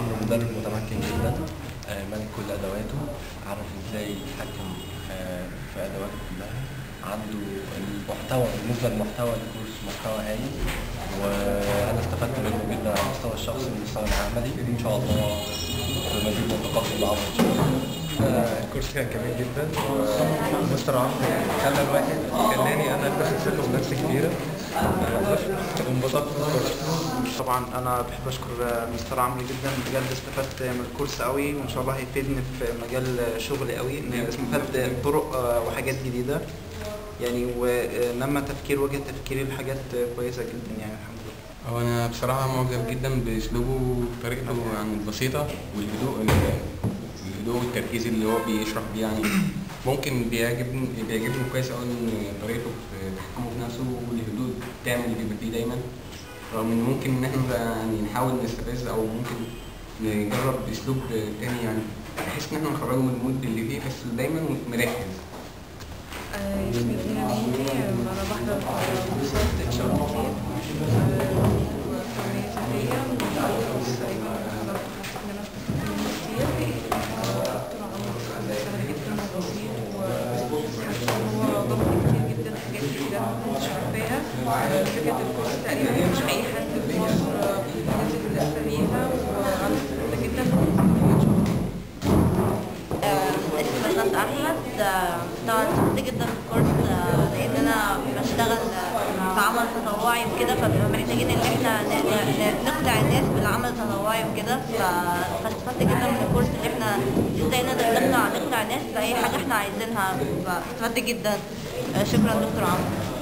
عمرو مدرب متمكن جدا، مالك كل ادواته، عارف ازاي يتحكم في ادواته كلها، عنده المحتوى. بالنسبة للمحتوى الكورس محتوى هايل، وانا استفدت منه جدا على المستوى الشخصي والمستوى العملي. ان شاء الله بمزيد من التقدم مع عمرو ان شاء الله. الكورس كان جميل جدا، مستر عمرو خلى الواحد خلاني انا اكتسب ثقة بنفسي كبيرة وانبسطت في الكورس. طبعا انا بحب اشكر مستر عمرو جدا، بجد استفدت من الكورس قوي، وان شاء الله هيفيدني في مجال شغلي قوي، استفدت طرق وحاجات جديدة يعني، ونما تفكير وجه تفكيري لحاجات كويسة جدا يعني الحمد لله. هو انا بصراحة معجب جدا باسلوبه وطريقته يعني البسيطة والهدوء والتركيز اللي هو بيشرح بيه، يعني ممكن بيعجبني كويس قوي ان طريقته في تحكمه في نفسه والهدوء التام اللي بيبقى فيه دايما، رغم ان ممكن ان احنا يعني نحاول نستفز او ممكن نجرب اسلوب تاني يعني بحيث ان احنا نخرجه من ال mood اللي فيه، بس دايما مركز. اسمي دينا مهدي، انا بحضر كورسات HR كتير وتنمية ذاتية. من اول كورس تقريبا حضرته حسيت ان انا استفدت منه كتير. دكتور عمرو سهل جدا وبسيط، وحاسة ان هو ضاف لي كتير جدا حاجات جديدة انا مكنتش عارفاها. فكرة الكورس تقريبا مش اي حد في مصر نزل اساميها، وانا استفدت جدا ان شاء الله. اسمي بسنت احمد. طبعا استفدت جدا في الكورس لان انا بشتغل في عمل تطوعي وكده، فبنبقى محتاجين ان احنا نقنع الناس بالعمل التطوعي وكده، فاستفدت جدا من الكورس ان احنا ازاي نقدر نقنع الناس باي حاجة احنا عايزينها، فاستفدت جدا. شكرا دكتور عمرو.